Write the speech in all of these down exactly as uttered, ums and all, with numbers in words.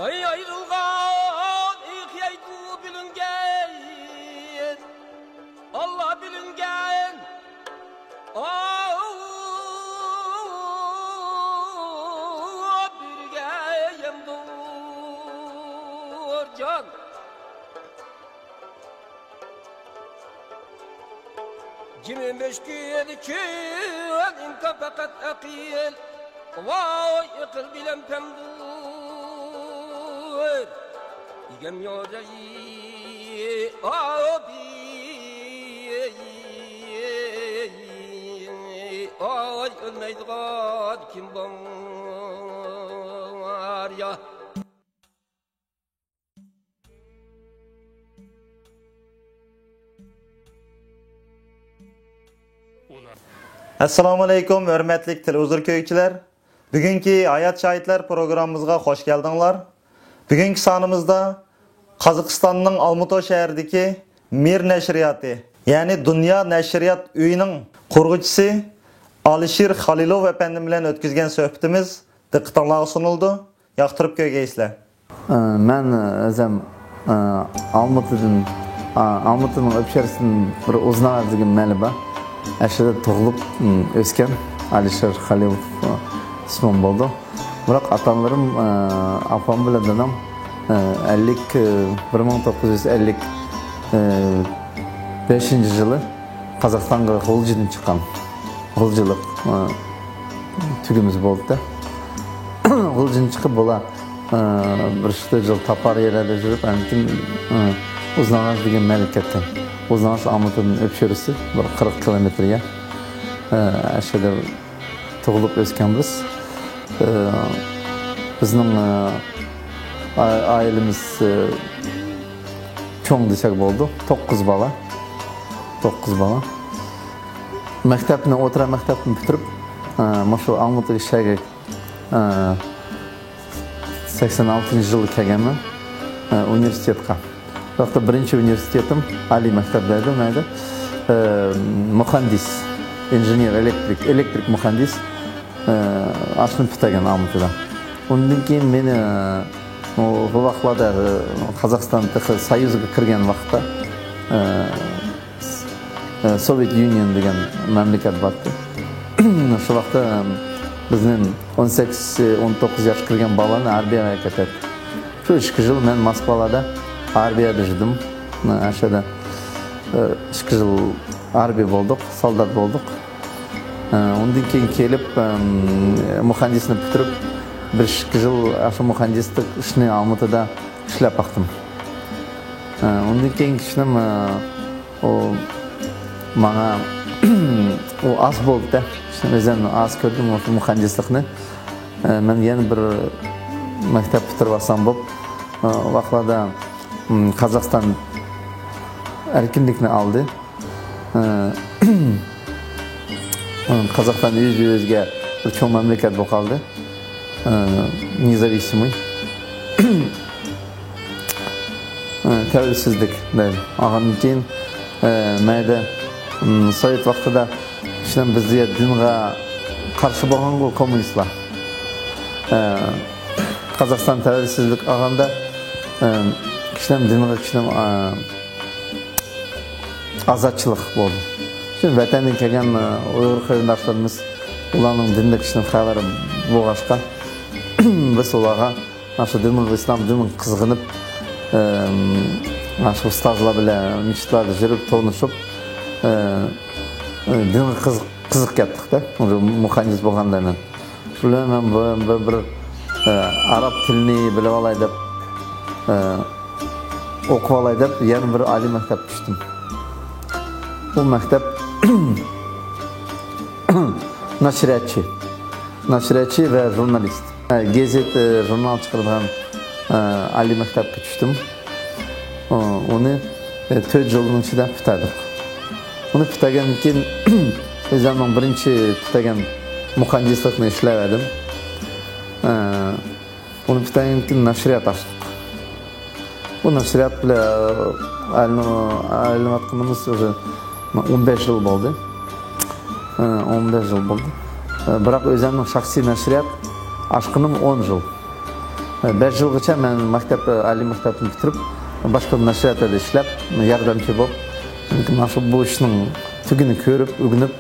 ئاي ئايرىلغان ئېقىيدۇ بىلىنگەن، ئاللا بىلىنگەن. ئاۋۇ بىرگە يەمدۇر جان. جىمى مۈشكۈل چۈن ئىمكان پەقەت ئەقىل. ۋاي ئەقىل بىلەن پەمدۇر. ئىگەم يوزەي ئابى. ئاي ئۆلمەيدىغان كىم بار يا؟ ئەسسالامۇ ئەلەيكۇم، ھۆرمەتلىك تېلېۋىزور كۆرگۈچىلەر. بۈگۈنكى ھايات شاھىتلار پروگراممىمىزغا خوش كەلدىڭلار. بۈگۈنكى سانىمىزدا قازاقىستاننىڭ ئالمۇتا شەھىرىدىكى مىر نەشرىياتى، يەنى دۇنيا نەشرىيات ئۆيىنىڭ قۇرغۇچىسى ئالىشىر خالىلوف ئەپەندىم بىلەن ئۆتكۈزگەن سۆھبىتىمىز دىققىتىڭلارغا سۇنۇلىدۇ. ياقتۇرۇپ كۆرگەيسىلەر. ئە، مەن ئۆزۈم، ئە، ئالمۇتىدىن، ئا، ئالمۇتىنىڭ ئۆپشەرىسىدىن بىر ئۇزۇنئاغاچ دېگەن مەھەللە بار. ئەشۇ يەردە تۇغۇلۇپ، ئىم، ئۆسكەن. ئالىشىر خالىلوف، ئە، ئىسمىم بولىدۇ. بىراق ئاتا-ئانىلىرىم، ئە، ئاپام بىلەن دادام، ئە، ئەللىك، ئە، بىر مىڭ توققۇز يۈز ئەللىك، ئە، بەشىنچى يىلى قازاقىستانغا غۇلجىدىن چىققان. غۇلجىلىق، ئە، تۈگىمىز بولدى. غۇلجىدىن چىقىپ بۇلار، ئە، بىر ئۈچ تۆت يىل تاپار يەرلەردە يۈرۈپ، ئاندىن كېيىن، ئە، ئۇزۇنئاغاچ دېگەن مەھەللىگە كەتكەن. ئۇزۇنئاغاچ ئالمۇتىدىن ئۆپشۈرىسى بىر قىرىق كىلومېتىرگە. ئە، ئەشەدە تۇغۇلۇپ ئۆسكەنبىز. ئە، بىزنىڭ، ئە، ئا-، ئائىلىمىز، ئە، چوڭ دېسەك بولىدۇ. توققۇز بالا. توققۇز بالا. مەكتەپنى، ئوتتۇرا مەكتەپنى پۈتتۈرۈپ، ئە، مۇشۇ ئالمۇتىغا شەھەرگە، ئە، سەكسەن ئالتىنچى يىلى كەلگەنمەن، ئە، ئۇنىۋېرسىتېتقا. بۇ ۋاقىتتا بىرىنچى ئۇنىۋېرسىتېتىم ئالىي مەكتەپ دەيدۇ، مەيدە، ئە، مۇھەندىس، ئىنژېنېر ئېلېكتىك، ئېلېكتىك مۇھەندىس، ئە، ئاشۇنى پۈتتۈرگەن ئالمۇتىدا. ئۇندىن كېيىن مېنى، ئە، ئۇ، بۇ ۋاقىتلاردا، ئە، قازاقىستان تېخى سويۇزغا كىرگەن ۋاقىتتا، ئە، ئە، سوۋېت يۇنىيون دېگەن مەملىكەت بارتتى. شۇ ۋاقىتتا، ئە، بىزنى ئون سەككىز، ئون توققۇز ياشقا كىرگەن بالىلارنى ئارمىيەگە كەتتى. شۇ ئىككى يىل مەن موسكۋادا ئارمىيەدە يۈردۈم. ئە، ئەشەدە، ئە، ئىككى يىل ئارمىيە بولدۇق، سولدات بولدۇق. ئە، ئۇندىن كېيىن كېلىپ، ئەم، مۇھەندىسنى پۈتتۈرۈپ، بىر ئىككى يىل ئاشۇ مۇھەندىسلىك ئىشنى ئالمۇتىدا ئىشلەپ باقتىم. ئە، ئۇندىن كېيىنكى ئىشنىم، ئە، ئۇ ماڭا، ئۇ ئاز بولدى-دە. ئۆزۈم ئاز كۆردۈم مۇشۇ مۇھەندىسلىكنى. ئە، مەن يەنە بىر مەكتەپ پۈتتۈرۈۋالسام بوپ، ئە، ۋاقىتلاردا، ئىم، قازاقىستان ئەركىنلىكنى ئالدى. ئە، قازاقىستان ئۆزى ئۆزىگە بىر چوڭ مەملىكەت بولۇپ قالدى. ئە، نېزاۋىسىمىي. ئە، تەۋرسىزلىك دەيدۇ. ئاغاندىن كېيىن، ئە، مەيدە، ئىم، سوۋېت ۋاقتىدا شۇنداق بىزگە دىنغا قارشى بولغانغۇ كوممۇنىستلار. ئە، قازاقىستان تەۋرسىزلىك ئالغاندا، ئە، كىشىلەر دىنغا كىشىلەر، ئە، ئازادچىلىق بولدى. شۇ ۋەتەندىن كەلگەن، ئە، ئۇيغۇر قېرىنداشلىرىمىز، ئۇلارنىڭ دىندا كىشىلەر خەۋەر بولغاچقا، بىز ئۇلارغا مانا شۇ دىنۇل ئىسلام دىنىغا قىزغىنىپ، ئەم، مانا شۇ ئۇستازلار بىلەن مەسچىتلەردە يۈرۈپ تونۇشۇپ، ئە، ئە، دىنغا قىز-، قىزىقىپ كەتتۇق-دە، مۇھەندىس بولغاندا مەن. شۇ بىلەن مەن بىر، بىر، بىر، ئە، ئاراب تىلىنى بىلىپ ئالاي دەپ، ئە، ئوقۇپ ئالاي دەپ يەنە بىر ئالىي مەكتەپكە چۈشتۈم. بۇ مەكتەپ نەشرىياتچى. نەشرىياتچى ۋە ژۇرنالىست. گېزىت، ئە، ژۇرنال چىقىرىدىغان، ئە، ئالىي مەكتەپكە چۈشتۈم. ئۇ، ئۇنى، ئە، تۆت يىلنىڭ ئىچىدە پۈتتۈردۇق. ئۇنى پۈتتۈرگەندىن كېيىن، ئۆزۈمنىڭ بىرىنچى پۈتتۈرگەن مۇھەندىسلىكنى ئىشلەۋەردىم. ئە، ئۇنى پۈتتۈرگەندىن كېيىن نەشرىيات ئاچتۇق. بۇ نەشرىيات بىلەن ئايلىنىپ-، ئايلىنىۋاتقىنىمىز ئۇزۇن، ئون بەش يىل بولدى. ھە، ئون بەش يىل بولدى. بىراق ئۆزۈمنىڭ شەخسىي نەشرىيات ئاچقىنىم ئون يىل. بەش يىلغىچە مەن مەكتەپ، ئالىي مەكتەپنى پۈتتۈرۈپ، باشقا نەشرىياتلاردا ئىشلەپ، ياردەمچى بولۇپ، مانا شۇ بۇ ئىشنىڭ تۈگىنى كۆرۈپ، ئۆگىنىپ،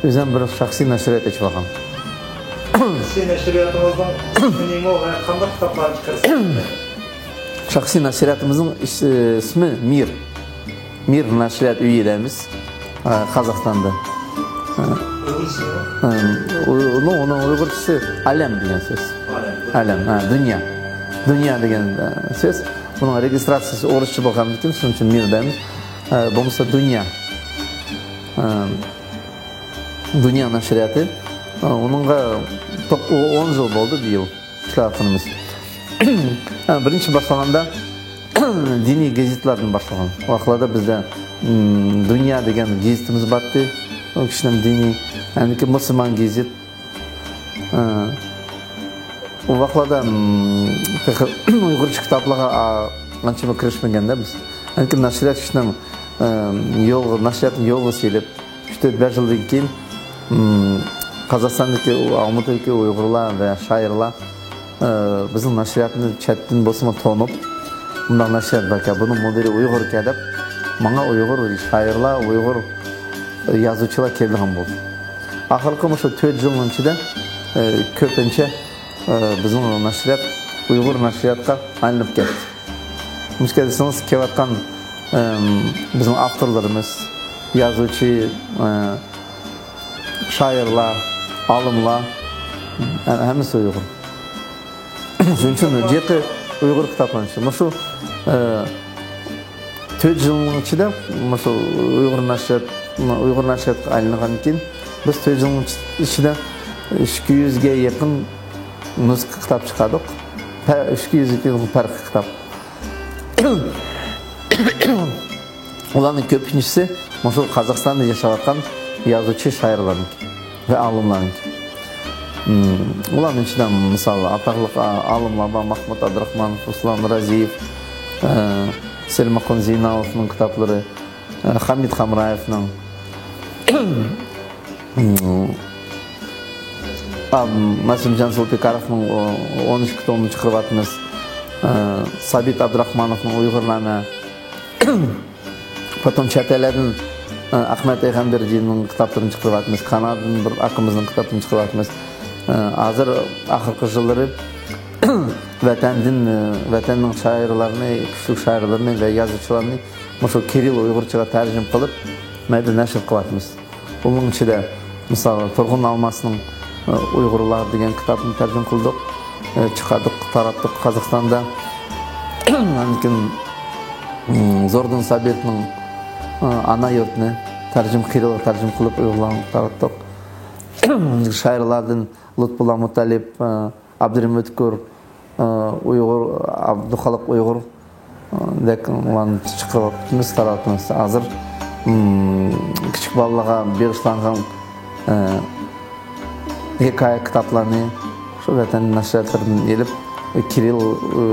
ئۆزۈم بىر شەخسىي نەشرىيات ئېچىپ ئالغان. شەخسىي نەشرىياتىڭىزنىڭ ئىسمى نېمە ۋە قانداق كىتابلارنى چىقىرىسىز؟ شەخسىي نەشرىياتىمىزنىڭ ئىس-، ئىسمى مىر. مىر نەشرىيات ئۆيى دەيمىز، ئە، قازاقىستاندا. ئە، ئۇيغۇرچىسى نېمە؟ ئە، ئۇ-، ئۇنىڭ، ئۇنىڭ ئۇيغۇرچىسى ئالەم دېگەن سۆز. ئالەم. ئالەم، ھە، دۇنيا. دۇنيا دېگەن، ئە، سۆز. بۇنىڭ رېگىستراتسىيىسى ئورۇسچە بولغاندىكىن، شۇنىڭ ئۈچۈن مىر دەيمىز. ئە، بولمىسا دۇنيا. ئە، دۇنيا نەشرىياتى. ئە، ئۇنىڭغا توق-، ئون يىل بولدى بۇ يىل. ئىشلەۋاتقىنىمىز. بىرىنچى باشلىغاندا دىنىي گېزىتلەردىن باشلىغان. ۋاقىتلاردا بىزدە، م، دۇنيا دېگەن گېزىتىمىز بارتى. ئۇ كىشىنىڭ دىنىي، يەنىكى مۇسۇلمان گېزىت. ئە، ئۇ ۋاقىتلاردا، م، تېخى ئۇيغۇرچە كىتابلارغا، ئا، ئانچە كىرىشمىگەندە بىز. يەنىكى نەشرىيات كىشىنىڭ، ئە، يولغا، نەشرىياتنى يولغا سېلىپ، ئۈچ تۆت بەش يىلدىن كېيىن، م، قازاقىستاندىكى، ئالمۇتىدىكى ئۇيغۇرلار ۋە شائىرلار، ئە، بىزنىڭ نەشرىياتنى چەتتىن بولسىمۇ تونۇپ، «مۇنداق نەشرىيات باركەن، بۇنىڭ مۇدىرى ئۇيغۇركەن» دەپ، ماڭا ئۇيغۇر شائىرلار، ئۇيغۇر يازغۇچىلار كېلىدىغان بولدى. ئاخىرقى مۇشۇ تۆت يىلنىڭ ئىچىدە، ئە، كۆپىنچە، ئە، بىزنىڭ نەشرىيات ئۇيغۇر نەشرىياتقا ئايلىنىپ كەتتى. مۇشۇ كەلسىڭىز كېلىۋاتقان، ئەم، بىزنىڭ ئاپتورلىرىمىز، يازغۇچى، ئە، شائىرلار، ئالىملار، ھە-، ھەممىسى ئۇيغۇر. شۇنىڭ ئۈچۈن جىقى ئۇيغۇر كىتابلارنى، مۇشۇ، ئە، تۆت يىلنىڭ ئىچىدە مۇشۇ ئۇيغۇر نەشرىيات، ئۇيغۇر نەشرىياتقا ئايلانغاندىن كېيىن، بىز تۆت يىلنىڭ ئىچىدە ئىككى يۈزگە يېقىن نۇسخا كىتاب چىقاردۇق. پە-، ئىككى يۈزگە يېقىن پەرقلىق كىتاب. ئۇلارنىڭ كۆپىنچىسى مۇشۇ قازاقىستاندا ياشاۋاتقان يازغۇچى شائىرلارنىڭكى ۋە ئالىملارنىڭكى. مم، ئۇلارنىڭ ئىچىدە، مىسال، ئاتاقلىق ئا-، ئالىملار بار، مەھمۇت ئابدۇراخمانوف، رۇسلان رازىيېۋ، ئە، سېلىمخان زەينالوۋنىڭ كىتابلىرى، ئە، خامىت خامرايېۋنىڭ، مم، ئا، مەسۇمجان سۇلپىكاروفنىڭ ئو-، ئون ئىككى تومىنى چىقىرىۋاتىمىز. ئە، سابىت ئابدۇراخمانوفنىڭ ئۇيغۇرنامە. پاتون چەت ئەللەردىن، ئە، ئەخمەت ئېغەنبېردىنىڭ كىتابلىرىنى چىقىرىۋاتىمىز. كانادادىن بىر ئاكىمىزنىڭ كىتابىنى چىقىرىۋاتىمىز. ئە، ھازىر ئاخىرقى يىللىرى ۋەتەندىن، ئە، ۋەتەننىڭ شائىرلىرىنى، كۈچلۈك شائىرلىرىنى ۋە يازغۇچىلارنى مۇشۇ كىرىل ئۇيغۇرچىغا تەرجىمە قىلىپ، مەيدە نەشر قىلىۋاتىمىز. ئۇنىڭ ئىچىدە، مىسال، تۇرغۇن ئالماسنىڭ، ئە، ئۇيغۇرلار دېگەن كىتابىنى تەرجىمە قىلدۇق، ئە، چىقاردۇق، تاراتتۇق قازاقىستاندا. ئاندىن كېيىن، ئىم، زوردۇن سابىتنىڭ، ئە، ئانا يۇرتىنى تەرجىمە، كىرىلغا تەرجىمە قىلىپ ئۇيغۇرلارغا تاراتتۇق. شائىرلاردىن لۇتپۇللا مۇتەللىپ، ئە، ئابدۇرېھىم ئۆتكۈر، ئۇيغۇر، ئابدۇخالىق ئۇيغۇر، دەك ئۇلارنى چىقىرىۋاتىمىز، تاراتىمىز. ھازىر، مم، كىچىك بالىلارغا بېغىشلانغان، ئە، ھېكايە كىتابلارنى شۇ ۋەتەن نەشرىياتلىرىدىن ئېلىپ، كىرىل، ئە،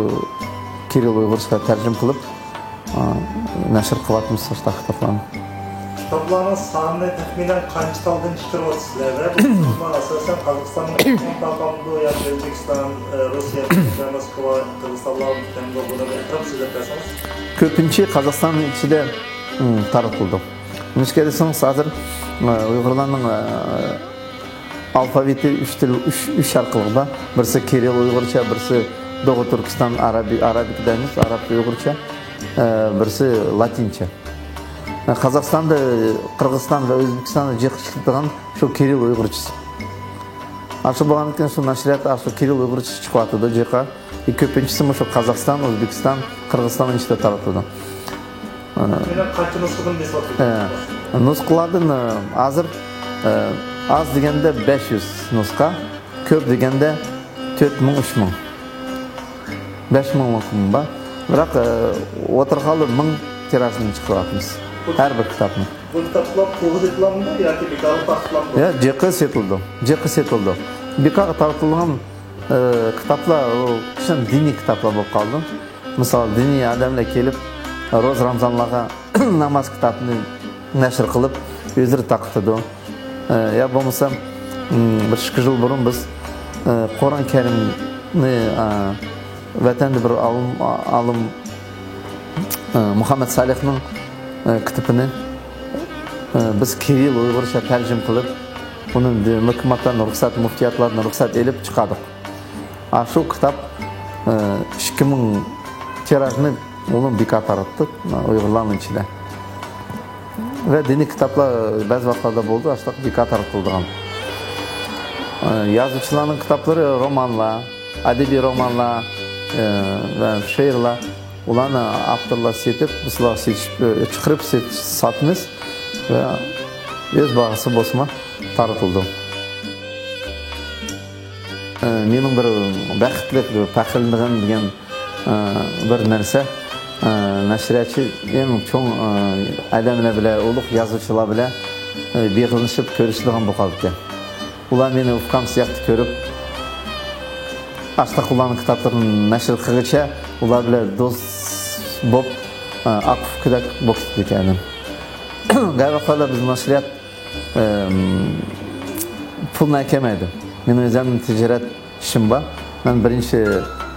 كىرىل ئۇيغۇرچىغا تەرجىمە قىلىپ، ئە، نەشر قىلىۋاتىمىز شۇنداق كىتابلارنى. كىتابلارنىڭ سانىنى تەخمىنەن قانچە تالدىن چىقىرىۋاتىسىلەر ۋە بۇ كىتابلار ئاساسەن قازاقىستاننىڭ ئىچىدىلا تارقالمىدۇ ياكى ئۆزبېكىستان، ئە، روسىيە، موسكۋا، قىرغىزىستانلارغا كېتەمدۇ؟ بۇنى بىر ئېتىراپ سۆزلەپ بەرسىڭىز. كۆپىنچە قازاقىستاننىڭ ئىچىدە، ئىم، تارقىتىلىدۇ. نېمىشقا دېسىڭىز، ھازىر، ئە، ئۇيغۇرلارنىڭ، ئە، ئالفاۋىتى ئۈچ تىل، ئۈچ، ئۈچ ئارقىلىق بار. بىرسى كىرىل ئۇيغۇرچە، بىرسى دوغۇ تۈركىستان ئارابى-، ئارابىك دەيمىز، ئارابچە ئۇيغۇرچە، ئە، بىرسى لاتىنچە. قازاقىستاندا، قىرغىزىستان ۋە ئۆزبېكىستاندا جىق ئىشلىتىدىغان شۇ كىرىل ئۇيغۇرچىسى. ئاشۇ بولغاندىكىن شۇ نەشرىيات ئاشۇ كىرىل ئۇيغۇرچىسى چىقىۋاتىدۇ جىقا. كۆپىنچىسى مۇشۇ قازاقىستان، ئۆزبېكىستان، قىرغىزىستان ئىچىدە تاراتىدۇ. يەنە قانچە نۇسخىدىن بېسىۋاتىدۇ؟ ئە، نۇسخىلاردىن، ئە، ھازىر، ئە، ئاز دېگەندە بەش يۈز نۇسخا، كۆپ دېگەندە تۆت مىڭ، ئۈچ مىڭ. بەش مىڭلىقىمۇ بار. بىراق، ئە، ئوتتۇرا ئالغاندا مىڭ تىراژنى چىقىرىۋاتىمىز. ھەر بىر كىتابنى. بۇ كىتابلار پۇلغا سېتىلامدۇ ياكى بىكارغا تارقىتىلامدۇ؟ ياق، جىقى سېتىلىدۇ. جىقى سېتىلىدۇ. بىكارغا تارقىتىلغان، ئە، كىتابلار، ئۇ كىشىنىڭ دىنىي كىتابلار بولۇپ قالىدۇ. مىسال، دىنىي ئادەملەر كېلىپ، روزا رامزانلارغا ناماز كىتابىنى نەشر قىلىپ، ئۆزلىرى تارقىتىدۇ. ئە، يا بولمىسا، ئىم، بىر ئىككى يىل بۇرۇن بىز، ئە، قۇرئان كەرىمنى، ئە، ۋەتەندە بىر ئالىم، ئالىم، ئە، مۇھەممەد سالىھنىڭ، ئە، كىتابىنى، ئە، بىز كىرىل ئۇيغۇرچە تەرجىمە قىلىپ، ئۇنى مۇھكىماتلاردىن رۇخسەت، مۇفتىياتلاردىن رۇخسەت ئېلىپ چىقاردۇق. ئاشۇ كىتاب، ئە، ئىككى مىڭ تىراژنى ئۇلۇم بىكار تاراتتۇق، ئۇيغۇرلارنىڭ ئىچىدە. ۋە دىنىي كىتابلار بەزى ۋاقىتلاردا بولدى، ئاشۇنداق بىكار تارتىلىدىغان. ئە، يازغۇچىلارنىڭ كىتابلىرى، رومانلار، ئەدەبىي رومانلار، ئە، ۋە شېئىرلار، ئۇلارنى ئاپتورلار سېتىپ، بىزلار سېتىش، ئە، چىقىرىپ سېتىش، ساتىمىز ۋە ئۆز باھاسى بولسىمۇ تارتىلىدۇ. ئە، مېنىڭ بىر بەختلىك، بىر پەخىرلىنىدىغان دېگەن ئە، بىر نەرسە، ئە، نەشرىياتچى ئەڭ چوڭ، ئە، ئادەملەر بىلەن، ئۇلۇغ يازغۇچىلار بىلەن، ئە، بېغىلىنىشىپ كۆرۈشىدىغان بولۇپ قالىدىكەن. ئۇلار مېنى ئۇكام سىياقتا كۆرۈپ، ئاشتاق ئۇلارنىڭ كىتابلىرىنى نەشر قىلغىچە ئۇلار بىلەن دوست بولۇپ، ئە، ئاكا ئۇكىدەك بولۇپ كېتىدىكەن. گەي ۋاقىتلاردا بىز نەشرىيات، ئە، پۇلنى ئەكەلمەيدۇ. مېنىڭ ئۆزۈمنىڭ تىجارەت ئىشىم بار. مەن بىرىنچى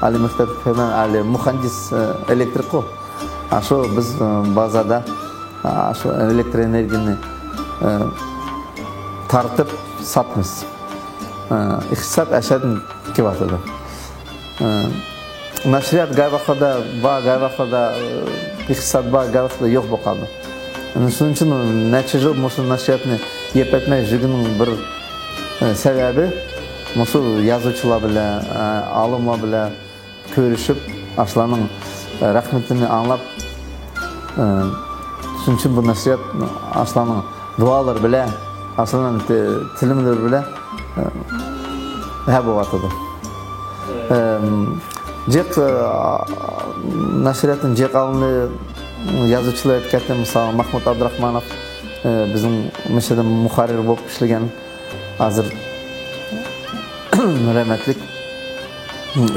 ئالىي مەكتەپتە پۈتكۈزگەن ئالىي مۇھەندىس، ئە، ئېلېكتىرىكقۇ. ئاشۇ بىز، ئە، بازاردا، ئە، شۇ ئېلېكتر ئېنېرگىيىنى، ئە، تارتىپ ساتىمىز. ئە، ئىقتىساد ئەشەدىن كېلىۋاتىدۇ. ئە، نەشرىيات گەي ۋاقىتلاردا بار، گەي ۋاقىتلاردا، ئە، ئىقتىساد بار، گەي ۋاقىتلاردا يوق بولۇپ قالىدۇ. ئەنە شۇنىڭ ئۈچۈن نەچچە يىل مۇشۇ نەشرىياتنى يېپىۋەتمەي يۈرگىنىمنىڭ بىر، ئە، سەۋەبى مۇشۇ يازغۇچىلار بىلەن، ئە، ئالىملار بىلەن كۆرۈشۈپ، ئاشۇلارنىڭ، ئە، رەھمىتىنى ئاڭلاپ، ئە، شۇنىڭ ئۈچۈن بۇ نەشرىيات ئاشۇلارنىڭ دۇئالىرى بىلەن، ئاشۇلارنىڭ تى-، تىلىملىرى بىلەن، ئە، ھە بولۇۋاتىدۇ. ئەم، جىق، ئە، نەشرىياتنىڭ جىق ئالىمى يازغۇچىلار ئۆتكەتتى. مىسال، مەھمۇد ئابدۇراخمانوف، ئە، بىزنىڭ مىسىردا مۇھەررىر بولۇپ ئىشلىگەن، ھازىر رەھمەتلىك،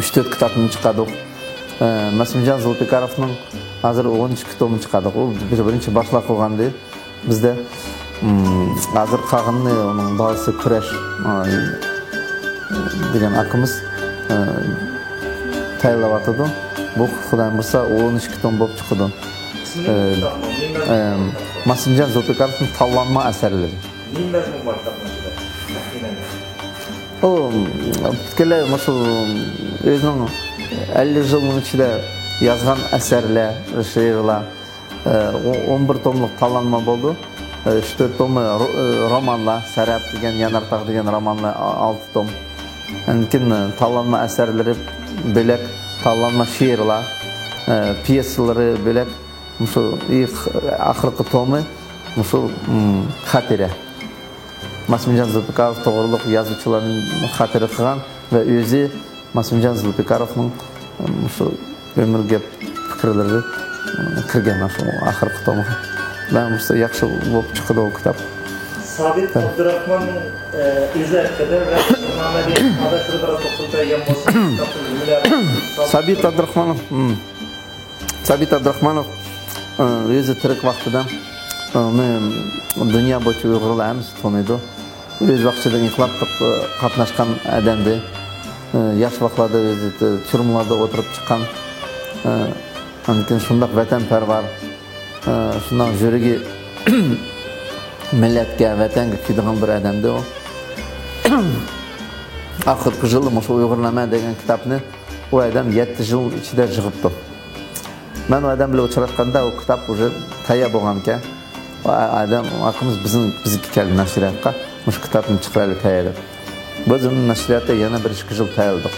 ئۈچ تۆت كىتابنى چىقاردۇق. ئە، مەسىمجان زۇلپىكاروفنىڭ ھازىر ئون ئىككى تومى چىقاردۇق. ئۇ بىر-، بىرىنچى باشلاپ قويغانىدى. بىزدە، ئىم، ھازىر قالغىنىنى ئۇنىڭ بالىسى كۈرەش، ئا، دېگەن ئاكىمىز، ئا، تەييارلاۋاتىدۇ. بۇ خۇدايىم بۇيرۇسا ئون ئىككى توم بولۇپ چىقىدۇ. ئىسمى ئە، نېمە؟ ئە، ماسىمجان زۇلپىكاروفنىڭ تاللانما ئەسەرلىرى. نېمە مەزمۇن بار كىتابنىڭ ئىچىدە؟ تەخمىنەن. ئۇ، پۈتكۈلەي مۇشۇ ئۆزىنىڭ ئەللىك يىلنىڭ ئىچىدە يازغان ئەسەرلەر، شېئىرلار، ئە، ئو-، ئون بىر توملۇق تاللانما بولدى. ئە، ئۈچ تۆت تومى رو-، ئە، رومانلار، سەرەپ دېگەن، يانارتاغ دېگەن رومانلار، ئا-، ئالتە توم. ئاندىن كېيىن، ئە، تاللانما ئەسەرلىرى بۆلەك، تاللانما شېئىرلار، ئە، پيېسىلىرى بۆلەك. مۇشۇ ئى-، ئاخىرقى تومى مۇشۇ، ئىم، خاتىرە. ماسىمجان زۇلپىكاروف توغرۇلۇق يازغۇچىلارنى خاتىرە قىلغان ۋە ئۆزى ماسىمجان زۇلپىكاروفنىڭ، ئىم، مۇشۇ ئۆمۈرگە پىكىرلىرى، ئىم، كىرگەن شۇ ئاخىرقى تومغا. مەن بۇ ياخشى بولۇپ چىقىدۇ ئۇ كىتاب. سابىت ھە. ئابدۇراخماننىڭ، ئە، ئۆزى ھەققىدە ۋە نامەدىي ئادەتلىرى بىراز توختىلىپ بەرگەن بولسا، كىتابتىن نېمىلەر؟ سابىت ئابدۇراخمانوف، ئىم. سابىت ئابدۇراخمانوف، ئە، ئۆزى تىرىك ۋاقتىدا، ئە، ئۇنى دۇنيا بويىچە ئۇيغۇرلار ھەممىسى تونۇيدۇ. ئۆز ۋاقتىدا ئىنقىلابتا، ئە، قاتناشقان ئادەمدى. ئە، ياش ۋاقىتلاردا ئۆزى تۈرمىلاردا ئولتۇرۇپ چىققان، ئە، ئاندىن كېيىن شۇنداق ۋەتەنپەرۋەر، ئە، شۇنداق يۈرىكى مىللەتكە، ۋەتەنگە كۈيىدىغان بىر ئادەمدى ئۇ. ئاخىرقى يىلى مۇشۇ ئۇيغۇرنامە دېگەن كىتابنى ئۇ ئادەم يەتتە يىل ئىچىدە يىغىپتۇ. مەن ئۇ ئادەم بىلەن ئۇچراشقاندا، ئۇ كىتاب ئۇژې تەييار بولغانىكەن. ئۇ ئادەم، ئاكىمىز بىزنىڭ، بىزگە كەلدى نەشرىياتقا، مۇشۇ كىتابنى چىقىرايلى تەييار دەپ. بىز ئۇنى نەشرىياتتا يەنە بىر ئىككى يىل تەييارلىدۇق.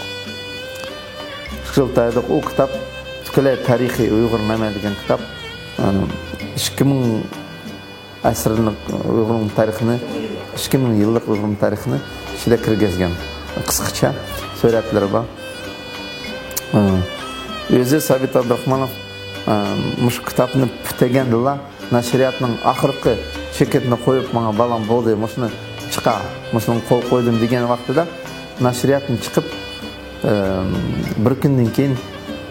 ئىككى يىل تەييارلىدۇق. ئۇ كىتاب پۈتكۈلەي تارىخىي ئۇيغۇرنامە دېگەن كىتاب، ئە، ئىككى مىڭ ئەسىرلىك ئۇيغۇرنىڭ تارىخىنى، ئىككى مىڭ يىللىق ئۇيغۇرنىڭ تارىخىنى ئىچىدە كىرگۈزگەن. قىسقىچە سۈرەتلىرى بار. ئە، ئۆزى سابىت ئابدۇراخمانوف، ئە، مۇشۇ كىتابنى پۈتتۈرگەندىلا، نەشرىياتنىڭ ئاخىرقى چېكىتىنى قويۇپ، ماڭا بالام بولدى، مۇشۇنى چىقار، مۇشۇنىڭغا قول قويدۇم دېگەن ۋاقتىدا نەشرىياتتىن چىقىپ، ئە، بىر كۈندىن كېيىن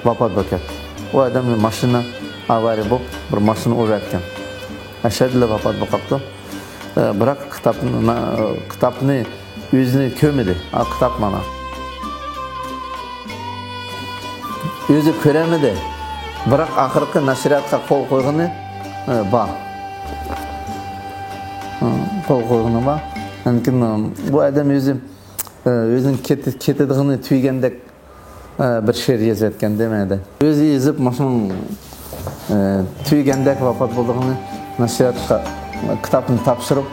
ۋاپات بولۇپ كەتتى. ئۇ ئادەمنى ماشىنا ئاۋارىيە بولۇپ، بىر ماشىنا ئۇرۇۋەتكەن. ئەشەدىلا ۋاپات بولۇپ قاپتۇ. ئە، بىراق كىتابنى، مە-، كىتابنى ئۆزىنى كۆرمىدى. ئا، كىتاب مانا. ئۆزى كۆرەلمىدى. بىراق ئاخىرقى نەشرىياتقا قول قويغىنى، ئە، بار. ئە، قول قويغىنى بار. لېكىن، ئە، بۇ ئادەم ئۆزى، ئە، ئۆزىنىڭ كېتى-، كېتىدىغىنى تۈگىگەندەك، ئە، بىر شېئىر يېزىۋەتكەن دېمەيدۇ. ئۆزى يېزىپ، مۇشۇنىڭ، ئە، تۈگىگەندەك ۋاپات بولىدىغىنى نەشرىياتقا كىتابنى تاپشۇرۇپ،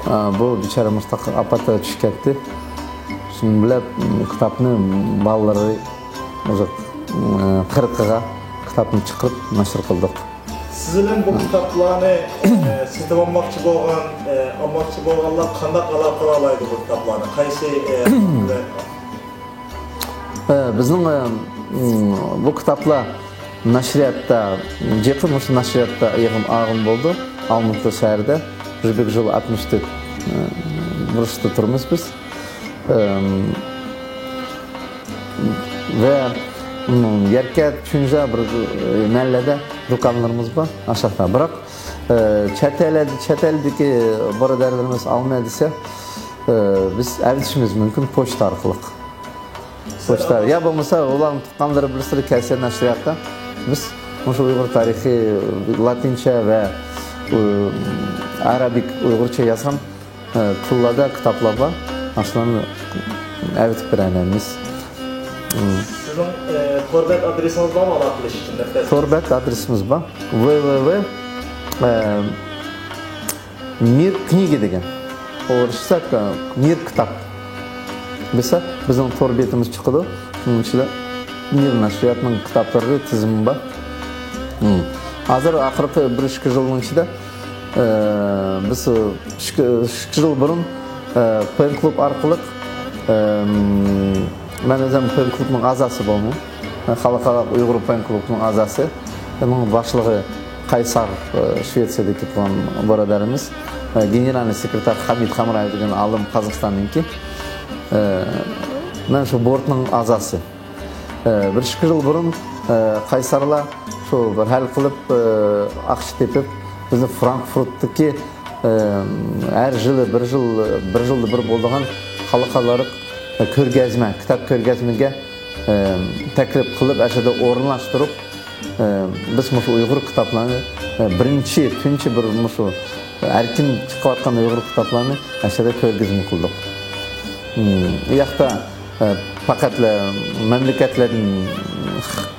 ئە، بۇ بىچارە مۇشۇنداق ئاپەتكە چۈشۈپ كەتتى. شۇنىڭ بىلەن كىتابنى بالىلىرى ئۆزى، ئە، قىرىقىغا كىتابنى چىقىرىپ نەشر قىلدۇق. سىز بىلەن بۇ كىتابلارنى، ئە، سېتىۋالماقچى بولغان، ئە، ئالماقچى بولغانلار قانداق ئالاقە قىلالايدۇ بۇ كىتابلارنى؟ قايسى، ئە، ئە، بىزنىڭ، ئە، بۇ كىتابلار نەشرىياتتا، جېقى مۇشۇ نەشرىياتتا يىغىم ئالغىلى بولىدۇ. ئالمۇتا شەھىرىدە، رۇبېك ژول ئاتمىش تۆت، ئە، بۇرۇچتا تۇرىمىز بىز. ئە، ۋە، ئە، يەركەنت، چۇنجا بىر، ئە، مەھەللىدە دۇكانلىرىمىز بار، ئاشۇ ياقتا. بىراق، ئە، چەت ئەلدە، چەت ئەلدىكى بۇرادەرلىرىمىز ئالماي دېسە، ئە، بىز ئەۋېتىشىمىز مۇمكىن پوچتا ئارقىلىق. پوچتا يا بولمىسا ئۇلارنىڭ تۇغقانلىرى بىرسى كەلسە نەشرىياتقا، بىز مۇشۇ ئۇيغۇر تارىخى، لاتىنچە ۋە، ئۇ، ئارابىك ئۇيغۇرچە يازغان، ئە، تىللاردا كىتابلار بار. ئاشۇلارنى ئەۋېتىپ بېرەلەيمىز. ئۇم. سىزنىڭ، ئە، تور بەت ئادرېسىڭىز بارمۇ ئالاقىلىشىش ئۈچۈن؟ تور بەت ئادرېسىمىز بار. ۋ ۋ ۋ، ئە، مىر كنىگا دېگەن. ئورۇسچە مىر كىتاب دېسە، بىزنىڭ تور بېتىمىز چىقىدۇ. شۇنىڭ ئىچىدە مىر نەشرىياتنىڭ كىتابلىرى تىزىمى بار. ھىم. ھازىر ئاخىرقى بىر ئىككى يىلنىڭ ئىچىدە، ئە، بىز ئىككى، ئىككى يىل بۇرۇن، ئە، پەن كلۇب ئارقىلىق، ئە، مەن ئۆزۈم پەن كلۇبنىڭ ئەزاسى بولدۇم. خەلقئارا ئۇيغۇر پەن كلۇبىنىڭ ئەزاسى. ئۇنىڭ باشلىقى قەيسەر، ئە، شىۋېتسىيەدىكى تۇغان بۇرادەرىمىز، ئە، گېنېرالنىي سېكرېتار خەمىت خامرايېۋ دېگەن ئالىم قازاقىستاننىڭكى. ئە، مەن شۇ بوردنىڭ ئەزاسى. ئە، بىر ئىككى يىل بۇرۇن، ئە، قەيسەرلەر شۇ بىر ھەل قىلىپ، ئە، ئاقچا تېپىپ، بىزنى فرانكفورتتىكى، ئە، ھەر يىلى بىر يىل، بىر يىلدا بىر بولىدىغان خەلقئارالىق، ئە، كۆرگەزمە، كىتاب كۆرگەزمىگە، ئە، تەكلىپ قىلىپ، ئەشەدە ئورۇنلاشتۇرۇپ، ئە، بىز مۇشۇ ئۇيغۇر كىتابلارنى، ئە، بىرىنچى، تۇنجى بىر مۇشۇ ئەركىن چىقىۋاتقان ئۇيغۇر كىتابلارنى ئەشەدە كۆرگەزمە قىلدۇق. ھىم، ئۇ ياقتا، ئە، پەقەتلا مەملىكەتلەردىن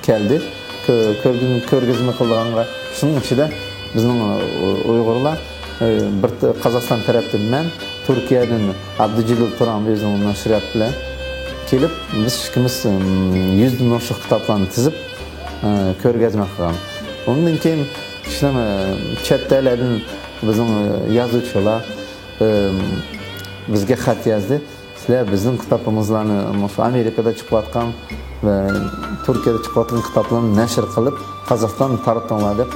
كەلدى. كۆ-، كۆرگىزمە، كۆرگىزمە قىلىدىغانغا شۇنىڭ ئىچىدە بىزنىڭ، ئۇ، ئۇيغۇرلار، ئە، بىر ت-، قازاقىستان تەرەپتىن مەن، تۈركىيەدىن ئابدۇجېلىل تۇران ئۆزىنىڭ نەشرىياتى بىلەن كېلىپ، بىز ئىككىمىز، ئىم، يۈزدىن ئوشۇق كىتابلارنى تىزىپ، ئە، كۆرگەزمە قىلغان. ئۇندىن كېيىن كىشىلەر، ئە، چەت ئەللەردىن بىزنىڭ، ئە، يازغۇچىلار، ئىم، بىزگە خەت يازدى. سىلەر بىزنىڭ كىتابىمىزلارنى، مۇشۇ ئامېرىكىدا چىقىۋاتقان ۋە تۈركىيەدە چىقىۋاتقان كىتابلارنى نەشر قىلىپ، قازاقىستاندا تارىتىڭلار دەپ،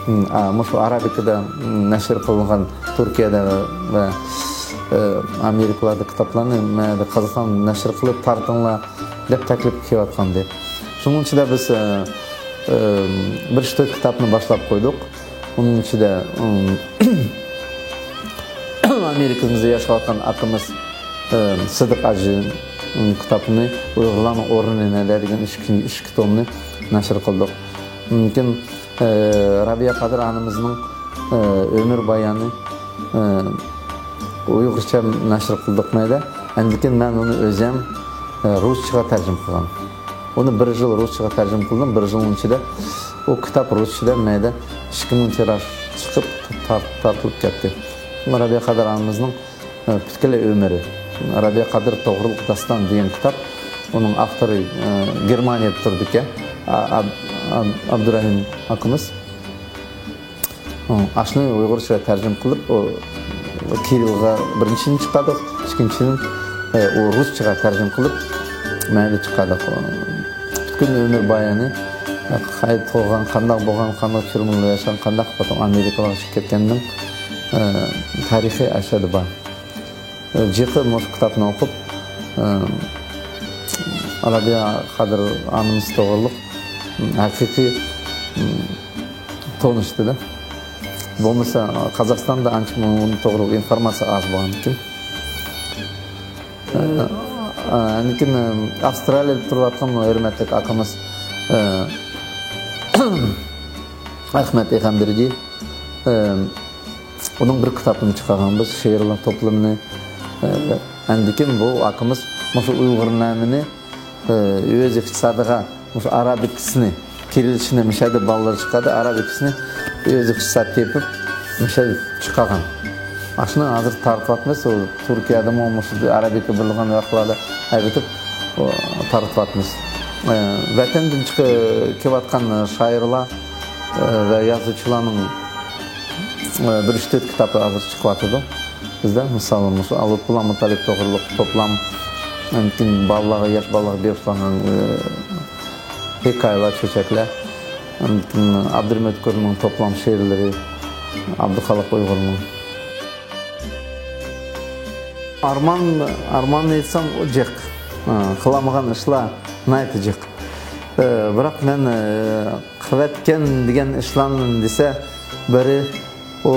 م، ئا، مۇشۇ ئارابىكىدا، م، نەشر قىلىنغان تۈركىيەدە ۋە، ۋە، ئە، ئامېرىكىلاردا كىتابلارنى مەدە قازاقىستاندا نەشر قىلىپ تارىتىڭلار دەپ تەكلىپ كېلىۋاتقانىدى. شۇنىڭ ئىچىدە بىز، ئە، ئە، بىر ئىككى كىتابنى باشلاپ قويدۇق. ئۇنىڭ ئىچىدە، م، ئامېرىكىمىزدا ياشاۋاتقان ئاكىمىز، ئە، سىدىق ھاجى، ئىم، كىتابىنى ئۇيغۇرلارنىڭ ئورنى نەدە دېگەن ئىككى، ئىككى تومنى نەشر قىلدۇق. لېكىن، ئە، رابىيە قادىر ئانىمىزنىڭ، ئە، ئۆمۈر بايانى، ئە، ئۇيغۇرچە نەشر قىلدۇق مەيدە. ئاندىن كېيىن مەن ئۇنى ئۆزۈم، ئە، رۇسچىغا تەرجىمە قىلغان. ئۇنى بىر يىل رۇسچىغا تەرجىمە قىلدىم. بىر يىلنىڭ ئىچىدە ئۇ كىتاب رۇسچىدا مەيدە ئىككى مىڭ تىراژ چىقىپ تار-، تارتىلىپ كەتتى. رابىيە قادىر ئانىمىزنىڭ، ئە، پۈتكۈل ئۆمرى. رابىيە قادىر توغرۇلۇق داستان دېگەن كىتاب. ئۇنىڭ ئاپتورى، ئە، گېرمانىيەدە تۇرىدىكەن. ئا-، ئاب-، ئاب-، ئابدۇرەھىم ئاكىمىز. ئاشۇنى ئۇيغۇرچە تەرجىمە قىلىپ، ئۇ كىرىلغا بىرىنچىنى چىقاردۇق، ئىككىنچىنى، ئە، ئۇ رۇسچىغا تەرجىمە قىلىپ، مەيدە چىقاردۇق. پۈتكۈل ئۆمۈر بايانى، ئە، قايدا تۇغۇلغان، قانداق بولغان، قانداق تۈرمىلەردە ياشىغان، قانداق خوتۇن ئامېرىكىغا چىقىپ كەتكەننىڭ، ئە، تارىخى ئاشۇ يەردە بار. جىقى مۇشۇ كىتابنى ئوقۇپ، ئە، رابىيە قادىر ئانىمىز توغرۇلۇق ھەقىقىي تونۇشتىدە. بولمىسا، قازاقىستاندا ئانچە مۇ-، توغرۇلۇق ئىنفورماتسىيە ئاز بولغان ئىكەن. ئە، ئە، لېكىن، ئە، ئاۋسترالىيەدە تۇرۇۋاتقان ھۆرمەتلىك ئاكىمىز، ئە، ئەخمەت ئېغەمبېرىجى، ئە، ئۇنىڭ بىر كىتابىنى چىقارغانبىز، شېئىرلار توپلىمىنى. ئە، ئاندىن كېيىن بۇ ئاكىمىز مۇشۇ ئۇيغۇرنامىنى، ئە، ئۆز ئىقتىسادىغا مۇشۇ ئارابىكىسىنى، كىرىلىچىنى مۇشۇ يەردە بالىلار چىقاردى، ئارابىكىسىنى ئۆز ئىقتىساد تېپىپ مۇشۇ يەردە چىقارغان. ئاشۇنى ھازىر تارتىۋاتىمىز. ئۇ تۈركىيەدىمۇ مۇشۇ ئارابىكا بىلىدىغان ۋاقىتلاردا ئەۋېتىپ، ئۇ، تارتىۋاتىمىز. ئە، ۋەتەندىن چىقىپ كېلىۋاتقان شائىرلار، ئە، ۋە يازغۇچىلارنىڭ، ئە، بىر ئۈچ تۆت كىتابى ھازىر چىقىۋاتىدۇ بىزدە. مىسال، مۇشۇ لۇتپۇللا مۇتەللىپ توغرۇلۇق توپلام، ئاندىن كېيىن بالىلارغا، ياش بالىلارغا بېغىشلانغان، ئە، ھېكايىلەر، چۆچەكلەر، ئاندىن كېيىن ئابدۇرېھىم ئۆتكۈرنىڭ توپلام شېئىرلىرى، ئابدۇخالىق ئۇيغۇرنىڭ. ئارمان، ئارماننى ئېيتسام، ئۇ جىق. ھە، قىلالمىغان ئىشلار ناھايىتى جىق. ئە، بىراق مەن، ئە، قىلىۋەتكەن دېگەن ئىشلارنى دېسە، بىرى، ئۇ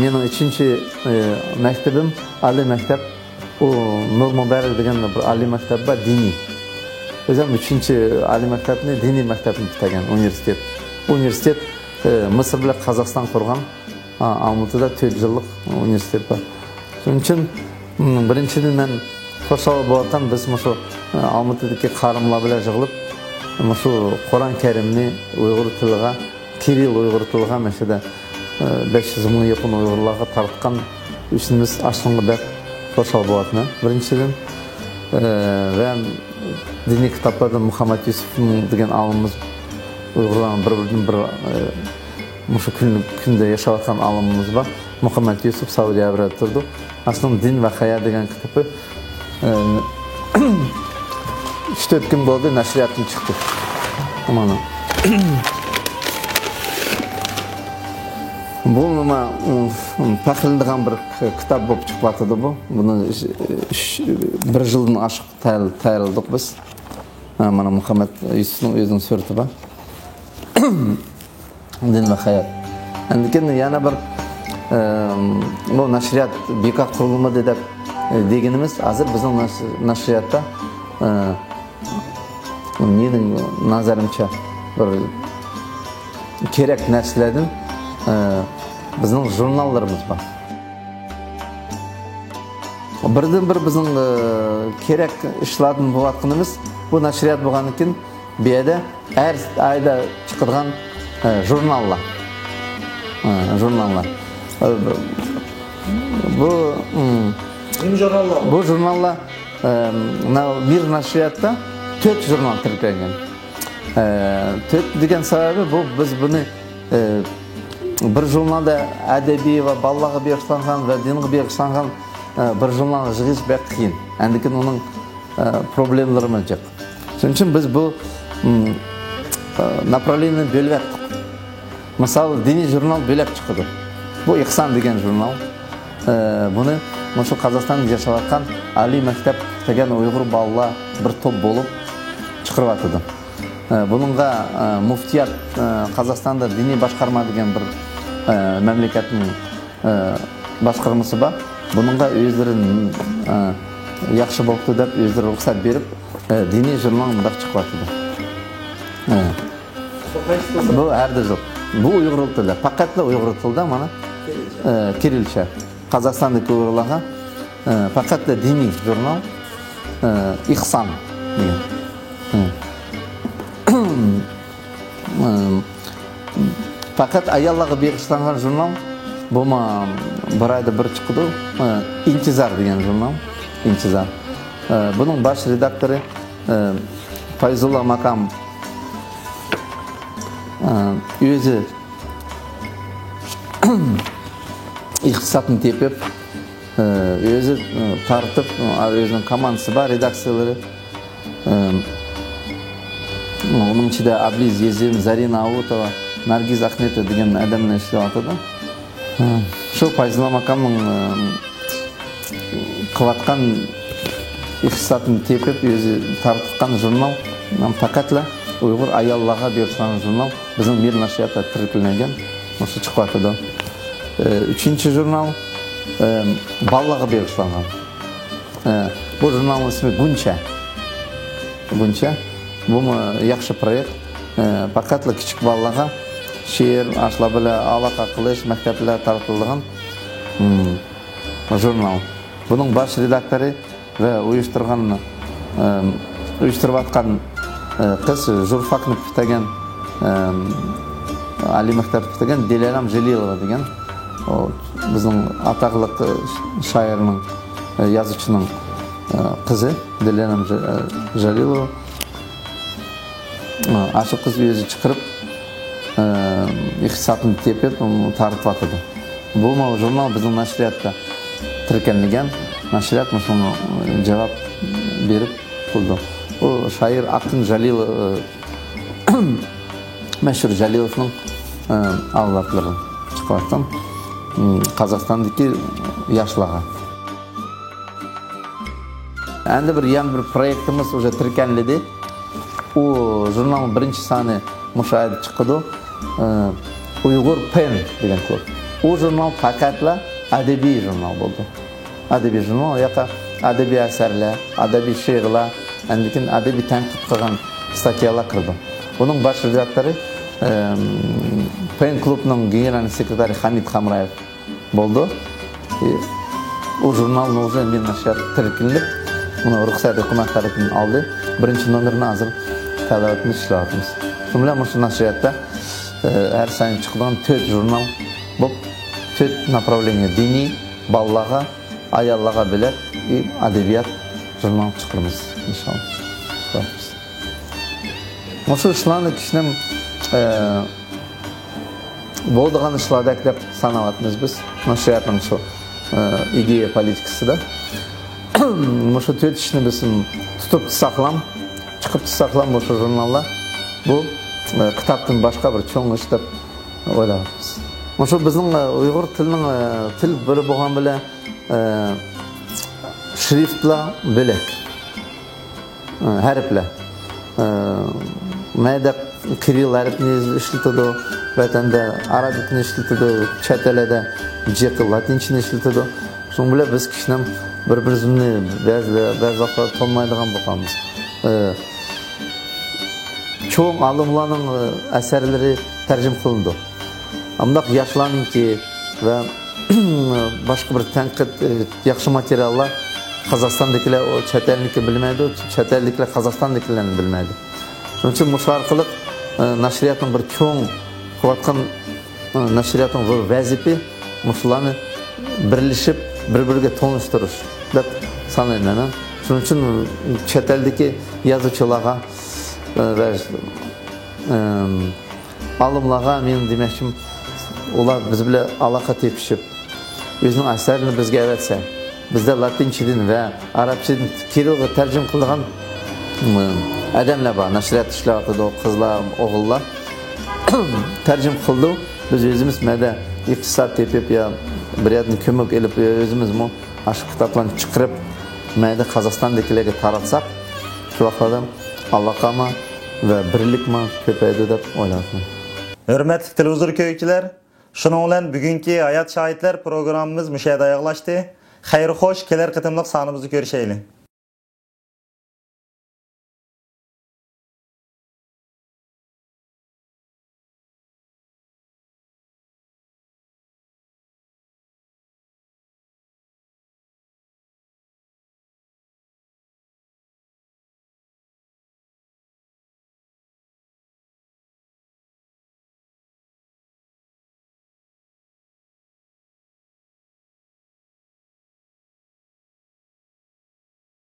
مېنىڭ ئۈچىنچى، ئە، مەكتىپىم، ئالىي مەكتەپ. ئۇ نۇر مۇبارەك دېگەن بىر ئالىي مەكتەپ بار، دىنىي. ئۆزۈم ئۈچىنچى ئالىي مەكتەپنى، دىنىي مەكتەپنى پۈتتۈرگەن، ئۇنىۋېرسىتېت. ئۇنىۋېرسىتېت، ئە، مىسىر بىلەن قازاقىستان قۇرغان. ئا-، ئالمۇتىدا تۆت يىللىق ئۇنىۋېرسىتېت بار. شۇنىڭ ئۈچۈن، م، بىرىنچىدىن، مەن خۇشال بولۇۋاتقان، بىز مۇشۇ، ئە، ئالمۇتىدىكى قارىملار بىلەن يىغىلىپ، مۇشۇ قۇرئان كەرىمنى ئۇيغۇر تىلىغا، كىرىل ئۇيغۇر تىلىغا مەشىدە، ئە، بەش يۈز مىڭغا يېقىن ئۇيغۇرلارغا تارتقان ئۈچۈن بىز ئاشۇنىڭغا بەك خۇشال بولۇۋاتىمەن. بىرىنچىدىن، ئە، ۋە دىنىي كىتابلاردا مۇھەممەد يۈسۈپ دېگەن ئالىمىمىز، ئۇيغۇرلارنىڭ بىر-بىرىدىن بىر، ئە، مۇشۇ كۈن، كۈندە ياشاۋاتقان ئالىمىمىز بار. مۇھەممەد يۈسۈپ سەئۇدى ئەرەبىيەدە تۇرىدۇ. ئاشۇنىڭ دىن ۋە ھايات دېگەن كىتابى، ئە، ئۈچ تۆت كۈن بولدى، نەشرىياتتىن چىقتى. مانا. بۇ نېمە، ئۇم، پەخىرلىنىدىغان بىر ك-، كىتاب بولۇپ چىقىۋاتىدۇ بۇ. بۇنى ئۈچ، بىر يىلدىن ئاشۇق تەييار-، تەييارلىدۇق بىز. ھە، مانا مۇھەممەد يۈسۈپنىڭ ئۆزىنىڭ سۈرىتى بار. دىن ۋە ھايات. ئاندىن كېيىن يەنە بىر، ئە، بۇ نەشرىيات بىكار قۇرۇلمىدى دەپ، ئە، دېگىنىمىز، ھازىر بىزنىڭ نەش-، نەشرىياتتا، ئە، مېنىڭ نەزىرىمچە بىر كېرەك نەرسىلەردىن، ئە، بىزنىڭ ژۇرناللىرىمىز بار. بىردىنبىر بىزنىڭ، ئە، كېرەك ئىشلاردىن بولۇۋاتقىنىمىز، بۇ نەشرىيات بولغاندىن كېيىن، بۇ يەردە ھەر ئايدا چىقىدىغان، ئە، ژۇرناللار. ئە، ژۇرناللار. ئە، بۇ، ئىم، نېمە ژۇرناللار بۇ؟ بۇ ژۇرناللار، ئە، مانا مىر نەشرىياتتا تۆت ژۇرنال تىركەلگەن. ئە، تۆت دېگەن سەۋەبى بۇ، بىز بۇنى، ئە، بىر ژۇرنالدا ئەدەبىي ۋە بالىلارغا بېغىشلانغان ۋە دىنغا بېغىشلانغان، ئە، بىر ژۇرنالغا يىغىش بەك قىيىن. ئاندىن كېيىن ئۇنىڭ، ئە، پروبلېمىلىرىمۇ جىق. شۇنىڭ ئۈچۈن بىز بۇ، ئىم، ئە، ناپرالېنىينى بۆلۈۋەتتۇق. مىسال، دىنىي ژۇرنال بۆلەك چىقىدۇ. بۇ ئىھسان دېگەن ژۇرنال. ئە، بۇنى مۇشۇ قازاقىستاندا ياشاۋاتقان ئالىي مەكتەپ پۈتتۈرگەن ئۇيغۇر بالىلار بىر توپ بولۇپ چىقىرىۋاتىدۇ. ئە، بۇنىڭغا، ئە، مۇفتىيات، ئە، قازاقىستاندا دىنىي باشقارما دېگەن بىر، ئە، مەملىكەتنىڭ، ئە، باشقارمىسى بار. بۇنىڭغا ئۆزلىرى، ئە، ياخشى بوپتۇ دەپ ئۆزلىرى رۇخسەت بېرىپ، ئە، دىنىي ژۇرنال مۇنداق چىقىۋاتىدۇ. ئە. بۇ ھەر دېزۇ. بۇ ئۇيغۇر تىلىدا، پەقەتلا ئۇيغۇر تىلىدا مانا، ئە، كىرىلچە. قازاقىستاندىكى ئۇيغۇرلارغا، ئە، پەقەتلا دىنىي ژۇرنال، ئە، ئىھسان دېگەن. ئە. ئە، پەقەت ئاياللارغا بېغىشلانغان ژۇرنال، بۇمۇ بىر ئايدا بىر چىقىدۇ. ئە، ئىنتىزار دېگەن ژۇرنال. ئىنتىزار. ئە، بۇنىڭ باش رېداكتورى، ئە، پايزۇللا ماكام، ئە، ئۆزى ئىقتىسادنى تېپىپ، ئۆزى تارتىپ، ئۆزىنىڭ كوماندىسى بار، رېداكسىيەلىرى. ئۇنىڭ ئىچىدە ئابلىز يېزىم، زەرىنا ئاۋۇتوۋا، نارگىز ئەخمەتوۋا دېگەن ئادەملەر ئىشلەۋاتىدۇ. شۇ پايزۇللا ماكامنىڭ قىلىۋاتقان ئىقتىسادنى تېپىپ، ئۆزى تارتقان ژۇرنال، پەقەتلا ئۇيغۇر ئاياللارغا بېغىشلانغان ژۇرنال، بىزنىڭ مىر نەشرىياتتا تىركىلەنگەن، مۇشۇ چىقىۋاتىدۇ. ئە، ئۈچىنچى ژۇرنال، ئە، بالىلارغا بېغىشلانغان. ئە، بۇ ژۇرنالنىڭ ئىسمى گۇنچە. گۇنچە. بۇمۇ ياخشى پرويېكت. ئە، پەقەتلا كىچىك بالىلارغا شېئىر، ئاشۇلار بىلەن ئالاقە قىلىش، مەكتەپلەر تارقىتىلىدىغان، ئىم، ژۇرنال. بۇنىڭ باش رېداكتورى ۋە ئۇيۇشتۇرغان، ئىم، ئۇيۇشتۇرۇۋاتقان، ئە، قىز ژۇرفاكنى پۈتتۈرگەن، ئىم، ئالىي مەكتەپنى پۈتتۈرگەن دىلەرەم جېلىلوۋا دېگەن. ئۇ بىزنىڭ ئاتاقلىق، ئە، شائىرنىڭ، ئە، يازغۇچىنىڭ، ئە، قىزى دىلەرەم جە-، ئە، جېلىلوۋا. ئاشۇ قىز ئۆزى چىقىرىپ، ئىقتىسادنى تېپىپ تارتىۋاتىدۇ. بۇمۇ ژۇرنال بىزنىڭ نەشرىياتتا تىركەلگەن. نەشرىيات مۇشۇنىڭغا جاۋاب بېرىپ قىلىدۇ. بۇ شائىر ئاقىن جالىل، مەشھۇر جالىلوۋنىڭ ئەۋلادلىرى چىقىۋاتقان، قازاقىستاندىكى ياشلارغا. ئەمدى بىر يەنە بىر پرويېكتىمىز ئۇژې تىركەنلىدى. ئۇ ژۇرنالنىڭ بىرىنچى سانى مۇشۇ ئايدا چىقىدۇ. ئۇيغۇر پېن دېگەن كۇلۇب. ئۇ ژۇرنال پەقەتلا ئەدەبىي ژۇرنال بولىدۇ. ئەدەبىي ژۇرنال، ئۇ ياققا ئەدەبىي ئەسەرلەر، ئەدەبىي شېئىرلار، ئاندىن كېيىن ئەدەبىي تەنقىد قىلغان ستاتيالار كىرىدۇ. بۇنىڭ باش رېداكتورى، ئەم، پېن كۇلۇبنىڭ گېنېرالنىي سېكرېتارى خەمىت خامرايېۋ بولدى. ئۇ ژۇرنال نۇرى مېنىڭ نەشرىيات تىركىلىنىپ، ئۇنى رۇخسەت ھۆكۈمەت تەرىپىدىن ئالدى. بىرىنچى نومېرىنى ھازىر تەييارلاۋاتىمىز، ئىشلەۋاتىمىز. شۇنىڭ بىلەن مۇشۇ نەشرىياتتا، ئە، ھەر سايىن چىقىدىغان تۆت ژۇرنال بولۇپ، تۆت ناپراۋلېنىيە، دىنىي، بالىلارغا، ئاياللارغا بۆلەك، ئەدەبىيات ژۇرنال چىقىرىمىز، ئىنشاللا. مۇشۇ ئىشلارنى كىشىنىڭ، ئە، بولىدىغان ئىشلاردەك دەپ ساناۋاتىمىز بىز. نەشرىياتنىڭ شۇ، ئە، ئىدىيە پولىتىكىسىدا. مۇشۇ تۆت ئىشنى بىز تۇتۇپ تۇرساقلام، چىقىپ تۇرساقلام مۇشۇ ژۇرناللار بۇ، ئە، كىتابتىن باشقا بىر چوڭ ئىش دەپ ئويلاۋاتىمىز. مۇشۇ بىزنىڭ، ئە، ئۇيغۇر تىلىنىڭ، ئە، تىل بىرى بولغان بىلەن، ئە، شرىفتلار بۆلەك. ھەرپلەر. مەيدە كىرىل ھەرپىنى ئىشلىتىدۇ، ۋەتەندە ئارابىكنى ئىشلىتىدۇ، چەت ئەللەردە جىق لاتىنچىنى ئىشلىتىدۇ. شۇنىڭ بىلەن بىز كىشىنىڭ بىر-بىرىمىزنى بەزى، بەزى ۋاقىتلاردا تونۇمايدىغان بولغانمىز. چوڭ ئالىملارنىڭ ئەسەرلىرى تەرجىمە قىلىنىدۇ. ئامداق ياشلارنىڭكى ۋە باشقا بىر تەنقىد، ياخشى ماتېرىياللار قازاقىستاندىكىلەر ئۇ چەت ئەلنىڭكى بىلمەيدۇ، چەت ئەلدىكىلەر قازاقىستاندىكىلەرنى بىلمەيدۇ. شۇنىڭ ئۈچۈن مۇشۇ ئارقىلىق نەشرىياتنىڭ بىر چوڭ قىلىۋاتقان، نەشرىياتنىڭ بىر ۋەزىپى مۇشۇلارنى بىرلىشىپ، بىر-بىرىگە تونۇشتۇرۇش دەپ سانايمەن مەن. شۇنىڭ ئۈچۈن چەت ئەلدىكى يازغۇچىلارغا، ئە، ۋە، ئەم، ئالىملارغا مېنىڭ دېمەكچىم، ئۇلار بىز بىلەن ئالاقە تېپىشىپ، ئۆزىنىڭ ئەسەرلىرىنى بىزگە ئەۋەتسە، بىزدە لاتىنچىدىن ۋە ئەرەبچىدىن كىرىلغا تەرجىمە قىلىدىغان، ئەم، ئادەملەر بار، نەشرىيات ئىشلەۋاتىدۇ، قىزلار، ئوغۇللار تەرجىمە قىلىدۇ. بىز ئۆزىمىز مەدە ئىقتىساد تېپىپ يا بىر يەردىن كۆمەك ئېلىپ، ئۆزىمىزمۇ ئاشۇ كىتابلارنى چىقىرىپ، مەدە قازاقىستاندىكىلەرگە تاراتساق، شۇ ۋاقىتلاردا ئالاقىمۇ ۋە بىرلىكمۇ كۆپەيدۇ دەپ ئويلايمەن. ھۆرمەتلىك تېلېۋىزور كۆرگۈچىلەر، شۇنىڭ بىلەن بۈگۈنكى ھايات شاھىتلەر پروگراممىمىز مۇشۇ يەردە ئاياغلاشتى. خەير خوش، كېلەر قېتىملىق سانىمىزدا كۆرۈشەيلى.